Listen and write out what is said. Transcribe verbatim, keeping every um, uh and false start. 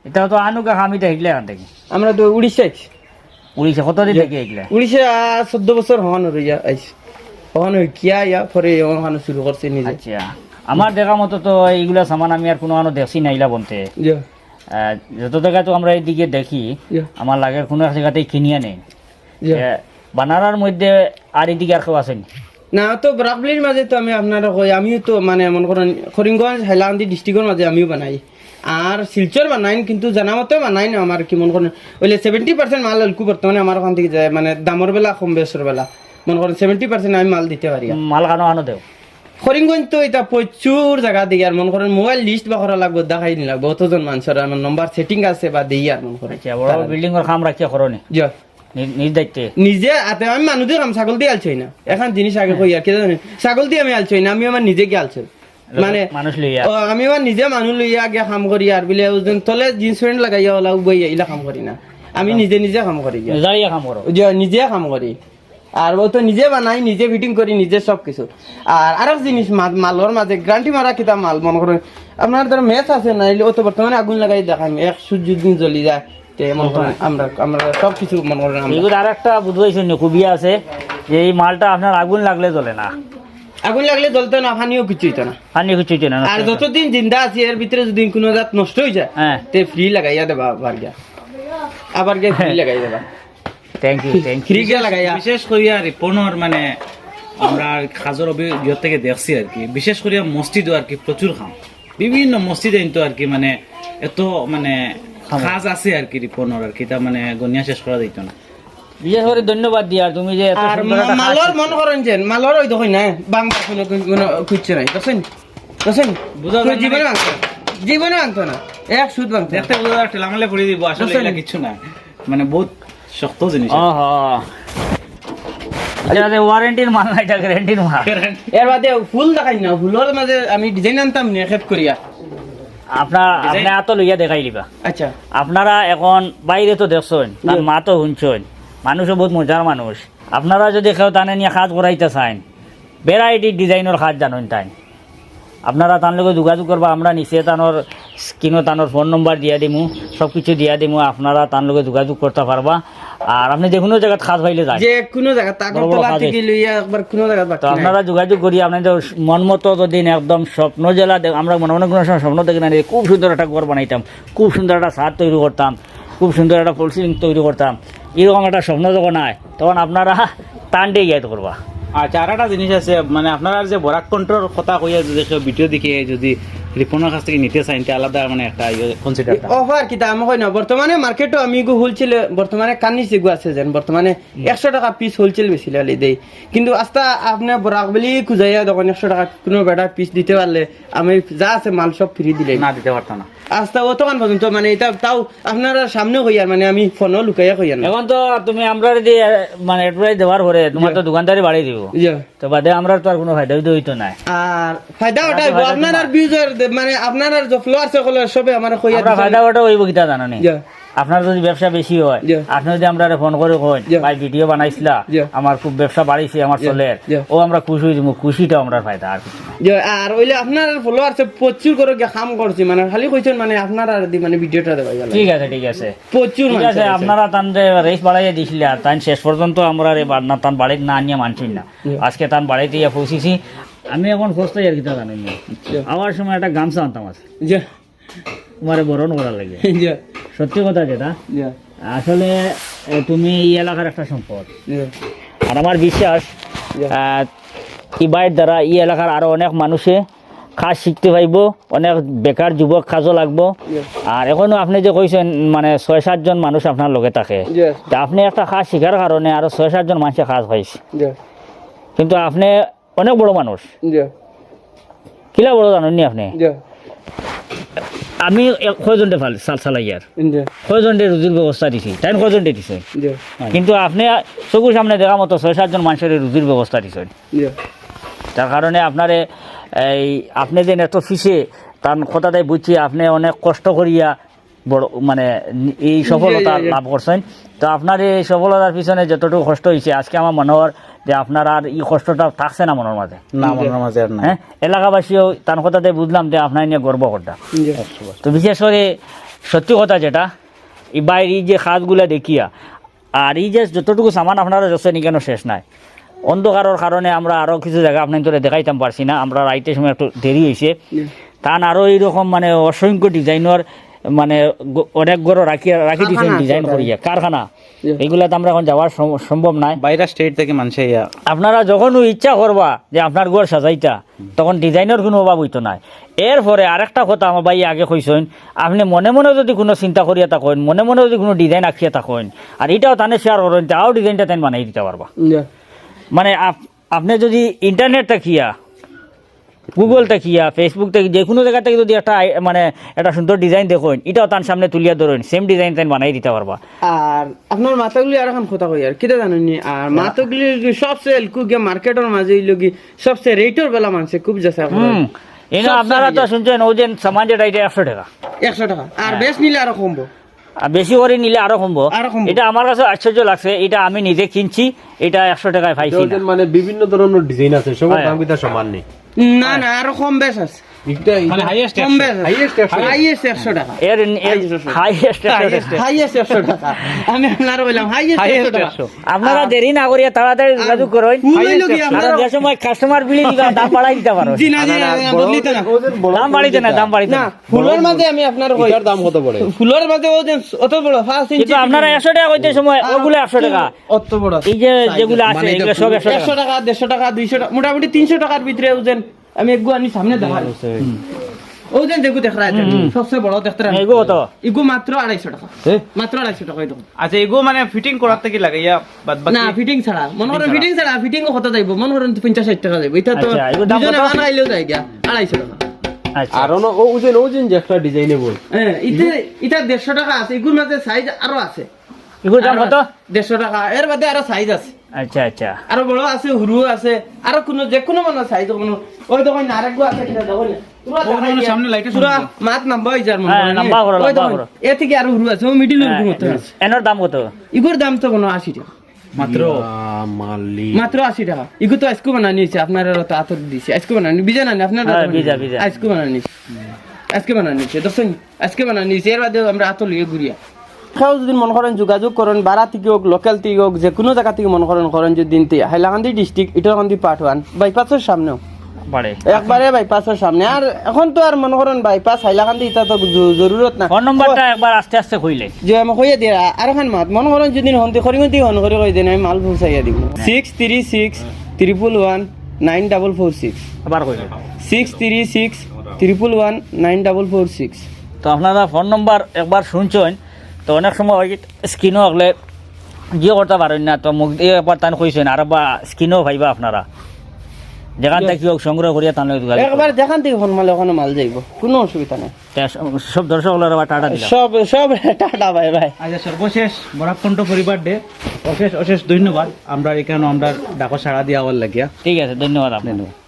এটা তো আনুকা আমি দেখিলে এখান থেকে। আমরা তো উড়িষ্যা আইছি। উড়িষ্যা কতদিন থেকে এগুলা? উড়িষ্যা চোদ্দ বছর হন রইয়া আইছি। হন হই কিয়া ইয়া পরে হন শুরু করছে নিজে। আচ্ছা, আমার দেখা মতো তো এইগুলা সামান আমি আর কোনো আনো দেখছি না ইলা বনতে। জি। আহ, যত জায়গা তো আমরা এইদিকে দেখি, জি। আমার লাগের কোনো এক জায়গাতেই কিনিয়া নেই। জি। এ, বানারার মধ্যে আর এদিকে আর কেউ আছেনি? না, তো বরাকবিলির মাঝে তো আমি আপনারে কই, আমিও তো মানে মনে করেন করিমগঞ্জ, হাইলাকান্দি ডিস্ট্রিক্টর মাঝে আমিও বানাই। আর শিলচর বানাইন, কিন্তু জানা মতে বানাইন আমার কি মনে করেন, ওইলে সেভেন্টি পার্সেন্ট মাল অল্কু বর্তমানে আমার ওখান থেকে যায়, মানে দামর বেলা, কম বেশর বেলা, মনে করেন সেভেন্টি পার্সেন্ট আমি মাল দিতে পারি। মাল কানো কানো দেও? করিমগঞ্জ তো এটা প্রচুর জায়গা দিই, আর মনে করেন মোবাইল লিস্ট বা করা লাগবে, দেখাই নি লাগবে, অতজন মানুষের আমার নম্বর সেটিং আছে বা দিই আর মনে করেন। আচ্ছা, বড় বিল্ডিং ওর কাম রাখিয়া করো নি? জি। নি-, নিজ দায়িত্বে? নিজে আতে আমি মানুষ দিয়ে কাম, ছাগল দিয়ে আলছই না। এখন জিনিস আগে কই আর কি জানেন, ছাগল দিয়ে আমি আলছই না, আমি আমার নিজে গিয়ে আলছই। মানে মানুষ লইয়া? ও, আমি আমার নিজে মানুষ লইয়া আগে কাম করি, আর বিলে ওজন তলে জিন্স প্যান্ট লাগাইয়া ওলা উবাইয়া ইলা কাম করি না, আমি নিজে নিজে কাম করি গিয়া। নিজে কাম করো? জি, নিজে কাম করি। আর ও তো নিজে বানাই, নিজে ফিটিং করি, নিজে সব কিছু। আর আরেক জিনিস, মা-, মালর মাঝে গ্যারান্টি মারা কিতা মাল, মনে করেন আপনার ধরো ম্যাচ আছে না, ও তো বর্তমানে আগুন লাগাই দেখাম, এক সূর্য দিন জ্বলি যায়, তে মনে করেন আমরা, আমরা সব কিছু মনে করেন আমরা। এগুলো আর একটা বুঝবাইছেন নি, খুবই আছে যে এই মালটা আপনার আগুন লাগলে জ্বলে না। আগুন লাগলে জ্বলতো না, পানিও কিছু হইতো না। পানিও কিছু হইতো না, আর নষ্ট হইতো না। যতদিন জিন্দা আছি এর ভিতরে যদি কোনো জাত নষ্ট হয়ে যায়, হ্যাঁ। তে ফ্রি লাগাইয়া দেবা আবার গিয়া, আবার গিয়া ফ্রি লাগাই দেবা। Thank you, thank you. Free গিয়া লাগাইয়া। বিশেষ করিয়া রিপনর মানে আমরা কাজর অভিজ্ঞতা থেকে দেখছি আর কি, বিশেষ করিয়া মসজিদও আর কি প্রচুর কাম, বিভিন্ন মসজিদে কিন্তু আর কি মানে এত মানে কাজ আছে আর কি রিপনর আর কি, তা মানে গনিয়া শেষ করা যাইতো না। বিশেষ করে ধন্যবাদ দিয়ার তুমি যে এত আর সুন্দর একটা কাজ মালর করছো। মনে করেন যে মালর ওই দেখুন না, বাংলা কোনো, কোনো কিচ্ছু নাই, বুঝছেন? বুঝছেন? বুঝা যায় না। জীবনে ভাঙতো না, জীবনে ভাঙতো না, এক সুদ ভাঙতো না। দেখতে বুঝা যায় ঠেলামালে পড়ে দিব, আসলে বুঝছেন? এটা কিচ্ছু না, মানে বহুত শক্ত জিনিস। ওহো। এটা যে ওয়ারেন্টির মাল না, এটা গ্যারান্টির মাল। গ্যারান্টি। এর বাদে ফুল দেখাই না, ফুলর মাঝে আমি ডিজাইন আনতাম নিয়ে খেপ করিয়া। আপনার, আপনি আতো লইয়া দেখাই দিবা। আচ্ছা। আপনারা এখন বাইরে তো দেখছেন, তার জি। মা তো শুনছেন, মানুষও বহুত মজার মানুষ। আপনারা যদি কেউ তানে নিয়ে কাজ করাইতে চান, ভ্যারাইটি ডিজাইনর কাজ জানেন তাই, আপনারা তার লগে যোগাযোগ করবা। আমরা নিচে তানোর স্ক্রিনও তানোর ফোন নম্বর দিয়া দিমু, সব কিছু দিয়া দিমু, আপনারা তার লগে যোগাযোগ করতে পারবা। আর আপনি যে কোনো জায়গাত কাজ পাইলে যায়, যে কোনো জায়গাত, বড় বড় আগরতলা কাজ থেকে আছে। লইয়া একবার কোনো জায়গাত তো বাকি নাই। আপনারা যোগাযোগ করি, আপনাদের মন মতো যদি একদম স্বপ্ন জেলা দে-, আমরা মনে মনে কোনো সময় স্বপ্ন দেখি না, খুব সুন্দর একটা ঘর বানাইতাম, খুব সুন্দর একটা ছাদ তৈরি করতাম, খুব সুন্দর একটা ফলস সিলিং তৈরি করতাম, এরকম একটা স্বপ্ন যখন আয়, তখন আপনারা তান দিয়ে ইয়াদ করবা। আচ্ছা, আর একটা জিনিস আছে, মানে আপনারা যে বরাক কণ্ঠর কথা কইয়া যদি কেউ ভিডিও দেখে যদি রিপনর কাছ থেকে নিতে চাইন, তে আলাদা মানে একটা ইয়ে কনসিডার। অফার কিতা আমি কই না, বর্তমানে মার্কেটও আমি গো হোলসেলে বর্তমানে কানি সেগু আছে যেন, বর্তমানে একশো টাকা পিস হোলসেল বেশি লালি দেই, কিন্তু আস্তা আপনি বরাক বুলি খুঁজাইয়া তখন একশো টাকা কোনো বেটা পিস দিতে পারলে আমি যা আছে মাল সব ফ্রি দিলে না দিতে পারতো না। আস্তা অতক্ষণ পর্যন্ত মানে এটা তাও আপনারা সামনে কইয়ার, মানে আমি ফোনও লুকাইয়া কইয়ার না। এখন তো তুমি আমরা যদি, মানে, অ্যাডভার্টাইজ দেওয়ার পরে তোমার জি। তো দোকানদারি বাড়িয়ে দিব। জি। তো বাদে আমরা তো আর কোনো ফায়দা হইতে হইতো না। আর ফায়দা ওটাই, আপনার আর ভিউজার, মানে আপনার আর যে ফলোয়ার সকল সবে আমার কইয়া আমরা দিছে। ফায়দা ওটা হইব কিতা জানো নি? জি। আপনার যদি ব্যবসা বেশি হয়, জি। আপনি যদি আমরা ফোন করে কইন, জি। "ভাই, ভিডিও বানাইছিলা, জি। আমার খুব ব্যবসা বাড়িছে, আমার জি। চলের", জি। ও আমরা খুশি হয়ে যাবো, খুশিটা আমরা ফায়দা আর কিছু না। জি, আর ওইলে আপনার ফলোয়ার প্রচুর করে গিয়া কাম করছে, মানে খালি কইছেন মানে আপনার আর দি মানে ভিডিওটা দেওয়া গেল। ঠিক আছে, ঠিক আছে। প্রচুর ঠিক মানুষ আছে, আছে। আপনারা তান যে রেস বাড়াইয়া দিছিলা, আর তাই শেষ পর্যন্ত আমরা রে বা-, না, তান বাড়িত না আনিয়া মানছি না। জি। আজকে তান বাড়িতে ইয়া পৌঁছিছি। আমি এখন ফস্তাই আর কিতা জানি না। জি। আওয়ার সময় একটা গামছা আনতাম আছে। জি। তোমারে বরণ করার লাগে। জি। সত্যি কথা যেটা, জি। আসলে, এ, তুমি এই এলাকার একটা সম্পদ। জি। আর আমার বিশ্বাস, জি। আহ, এই বাইর দ্বারা এই এলাকার আরো অনেক মানুষে কাজ শিখতে পাইবো, অনেক বেকার যুবক কাজও লাগবো। জি। আর এখনো আপনি যে কইছেন, মানে, ছয় সাতজন মানুষ আপনার লগে থাকে, জি। তা আপনি একটা কাজ শিখার কারণে আরো ছয় সাতজন মানুষে কাজ পাইছে। জি। কিন্তু আপনি অনেক বড় মানুষ। জি। কিলা বড় জানেন নি আপনি? জি। আমি এক-, কয়জনরে ফাল-, চাল-, চালাইয়ার? জি। কয়জনরে রুজির ব্যবস্থা দিছি? তাই কয়জনরে দিছে? জি। কিন্তু আপনি চকুর সামনে দেখা মতো ছয় সাতজন মানুষের রুজির ব্যবস্থা দিছেন। জি। তার কারণে আপনারে এই, আপনি যে এত পিছে, তার কথাটাই বুঝছি, আপনি অনেক কষ্ট করিয়া বড়, মানে, এই সফলতা জি, জি, জি। লাভ করছেন। তো আপনার এই সফলতার পিছনে যতটুকু কষ্ট হয়েছে, আজকে আমার মনে হয় যে আপনার আর এই কষ্টটা থাকছে না মনের মাঝে। না, জি। মনের মাঝে আর নাই। হ্যাঁ, এলাকাবাসীও তার কথাতে বুঝলাম যে আপনার নিয়ে গর্ব করতা। জি। তো বিশেষ করে সত্যি কথা যেটা, এই বাইর এই যে খাতগুলা দেখিয়া, আর এই যে যতটুকু সামান আপনারা দেখছেন, এখানো শেষ নাই। অন্ধকারর কারণে আমরা আরো কিছু জাগা আপনাইনতরে দেখাইতাম পারছি না, আমরা রাইতের সময় একটু দেরি হইছে। জি। তান আরো এইরকম মানে অসংখ্য ডিজাইনর মানে গ-, অনেক ঘরো রাখিয়া, রাখি দিছেন কারখানা আছে ডিজাইন ওটা। করিয়া, কারখানা। জি। এগুলা তো আমরা এখন যাওয়ার সম-, সম্ভব নাই। বাইরা স্টেট থেকে মানষে ইয়া। আপনারা যখন ইচ্ছা করবা যে আপনার ঘর সাজাইতা, তখন ডিজাইনর কোনো অভাব হইতো নাই। এরপরে আরেকটা কথা আমার ভাই আগে কইছইন, আপনি মনে মনে যদি কোনো চিন্তা করিয়া থাকইন, মনে মনে যদি কোনো ডিজাইন আঁকিয়া থাকইন, আর এটাও তানে শেয়ার করইন, তাও ডিজাইনটা তাইন বানাই দিতা পারবা। জি। মানে আপ-, আপনি যদি ইন্টারনেট থাকিয়া, গুগল থাকিয়া, Facebook থাকি, যে কোনো জাগা থাকি যদি একটা আই-, মানে একটা সুন্দর ডিজাইন দেখইন, এটাও তান সামনে তুলিয়া ধরইন, সেম ডিজাইন তাইন বানাই দিতা পারবা। আর আপনার মাথাগুলি আর এখন কথা কই, আর কিতা জানেননি? আর মাথাগুলি সবচেয়ে এলকু গিয়া মার্কেটর মাঝে হইল কি, সবচেয়ে রেটর বেলা মানষে খুব যাচাই করে। হুম। এনে সবচেয়ে আপনারা তো আগে। শুনছেন, ওজন সামান যেটা, এটা একশো টাকা। একশো টাকা। আর হ্যাঁ। বেশ নিলে আরো কমবো। আর বেশি করে নিলে আরো কমবো। আরো কমবো। এটা আমার কাছে আশ্চর্য লাগছে, এটা আমি নিজে কিনছি, এটা একশো টাকায় পাইছি এটা না। ওজন মানে বিভিন্ন ধরনের ডিজাইন আছে, সব হ্যাঁ। দাম কিন্তু সমান নেই। না, হ্যাঁ। না, আরো কম বেশ আছে। এটা, মানে এটা হাইয়েস্ট কম একশো। বেশ আছে। হাইয়েস্ট একশো। হাইয়েস্ট একশো টাকা। এর, এর হাইয়েস্ট একশো। হাইয়েস্ট একশো টাকা। হাইয়েস্ট একশো টাকা। আমি আপনারে কইলাম, হাইয়েস্ট হাইয়েস্ট একশো টাকা। একশো। আপনারা আর দেরি না করিয়া তাড়াতাড়ি আর যোগাযোগ করইন। ফুল হইলো কি হাইয়েস্ট একশো। আপনারা কারণ যে সময় কাস্টমার ভিড়ে দিবা, দাম বাড়াই দিতা পারো। জি না, জি না, না, না, না, বদলিতে না। ওজন বড় না, বাড়িতে না, দাম বাড়িতে না। না। ফুলর মাঝে আমি আপনারে কই। এটার দাম কত পড়ে? ফুলর মাঝে ওজন অত বড়, পাঁচ ইঞ্চি। কিন্তু আপনারা একশো টাকা কইতে সময়, আর ওগুলো একশো টাকা। অত বড়। এই যে সাইজ। যেগুলো আছে, মানে এটা এগুলো সব একশো টাকা। একশো টাকা, দেড়শো টাকা, দুইশো টাকা, মোটামুটি তিনশো টাকার ভিতরে ওজন। আমি এগু আনি সামনে দেখাই। হুম। ওজন যেগু দেখরা আছে, হুম, হুম। সবচেয়ে বড় দেখরা। এগু কত? এগু মাত্র আড়াইশো টাকা। এ? মাত্র আড়াইশো টাকা, এই দেখুন। আচ্ছা, এগু মানে ফিটিং করার থেকে লাগে, ইয়া বাদ বাকি? না, ফিটিং ছাড়া। মনে করেন ফিটিং ছাড়া। ফিটিং ছাড়া, ফিটিংও কত যাইবো? মনে করেন পঞ্চাশ ষাট টাকা যাইবো। এটা তো আচ্ছা, এগুলোর দাম দুইজনে কত? বানাইলেও যায় গিয়া, আড়াইশো টাকা। আচ্ছা। আর অন্য ও ওজন, ওজন যে একটা ডিজাইনে বল। হ্যাঁ, ইতে, এটা দেড়শো টাকা আছে, এগুর মাঝে সাইজ আরো আছে। এগুর দাম আরো কত? আছে। দেড়শো টাকা, এর বাদে আরো সাইজ আছে। আচ্ছা, আচ্ছা। আরো বড় আছে, হুরু আছে, আরো কোনো, যে কোনো মানে সাইজ কোনো। ওই দেখো, আরেকগু আছে কিনা, দেখো না। পুরা ওর দেখাই মানে দিয়া। সামনে লাইটে পুরা সামনে। মাত নাম্বা হয়ে যার মনে হ্যাঁ, হয়। নাম্বা করো, ওই নাম্বা দেখো, করো। এ থেকে আরো হুরু আছে, ও মিডিল হ্যাঁ, হুরু মতো আছে। এনর দাম কত? ইগুর দাম তো কোনো আশি টাকা। মাত্র? ইয়া মালিক। মাত্র আশি টাকা। ইগু তো আজকে বানানি হয়েছে, আপনারা তো আতর দিছে। আজকে বানানি, বিজা না, আপনারা হ্যাঁ, তো বিজা, বিজা। আজকে বানানি হয়েছে। আজকে বানানি হয়েছে, দেখছেন? আজকে বানানি হয়েছে, এর বাদে আমরা আতর লিয়ে ঘুরিয়া। কেউ যদি মনে করেন যোগাযোগ করেন, বারা থেকে হোক, লোকাল থেকে হোক, যে কোনো জায়গা থেকে মনে করেন, করেন যদি দিনতে হাইলাকান্দি ডিস্ট্রিক্ট, ইটারকান্দি পার্ট ওয়ান, বাইপাসের সামনেও। বাড়ে। একবারে বাইপাসের সামনে। আর এখন তো আর মনে করেন বাইপাস হাইলাকান্দি ইটা তো জু-, জরুরত না। ফোন নম্বরটা একবার আস্তে আস্তে কইলে। যে আমি কইয়া দিয়ে, আর এখন মাত, মনে করেন যদি হন্দি করি, হন্দি হন করি কই দিন, আমি মাল পৌঁছাইয়া দিব। Six three six triple one nine double four six. আবার কইলে। Six three six triple one nine double four six. তো আপনারা ফোন নম্বর একবার শুনছেন, তো অনেক সময় ওই স্ক্রিনও হকলে জিও করতে পারেন না, তো মুখ দিয়ে একবার তান কইছেন, আর বা স্ক্রিনও পাইবা আপনারা, যেখান ঠিক আছে। থেকে হোক সংগ্রহ করিয়া তাহলে যোগাযোগ একবার করবা। যেখান থেকে ফোন মারলে ওখানে মাল যাইব, কোনো অসুবিধা নেই। তে সব, সব দর্শক হকলরে আবার টাটা দিলাম। সব, সব টাটা, বাই বাই। আচ্ছা, সর্বশেষ বরাক কণ্ঠ পরিবার ডে, অশেষ অশেষ ধন্যবাদ। আমরা এখানে আমরা ডাকো সাড়া দিয়া আওয়ার লাগিয়া। ঠিক আছে, ধন্যবাদ আপনার। ধন্যবাদ।